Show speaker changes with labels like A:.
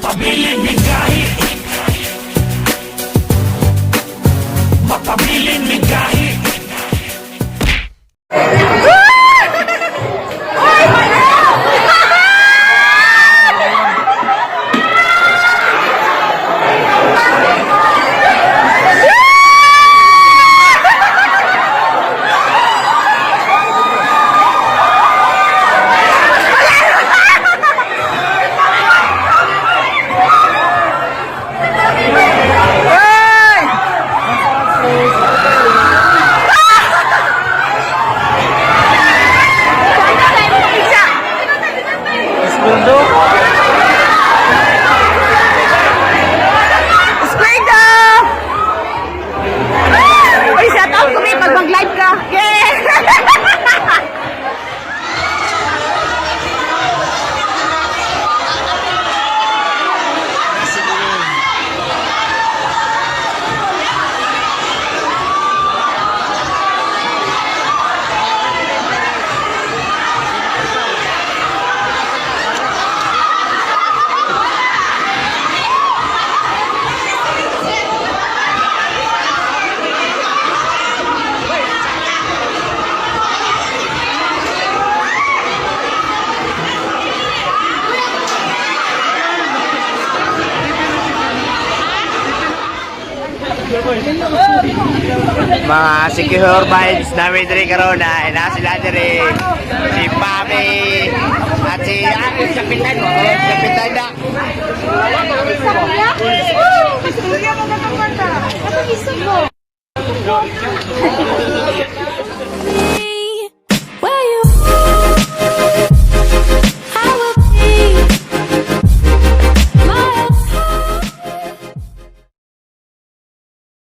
A: Pabilin mi gahi. Mapabilin mi gahi.
B: Squirtle! Uy, shout out kami pag mag-live ka. Yeah!
C: Mga secure vibes namin diri karon na ina sila diri si Papi at si Aris, kapitan, oh, kapitan na.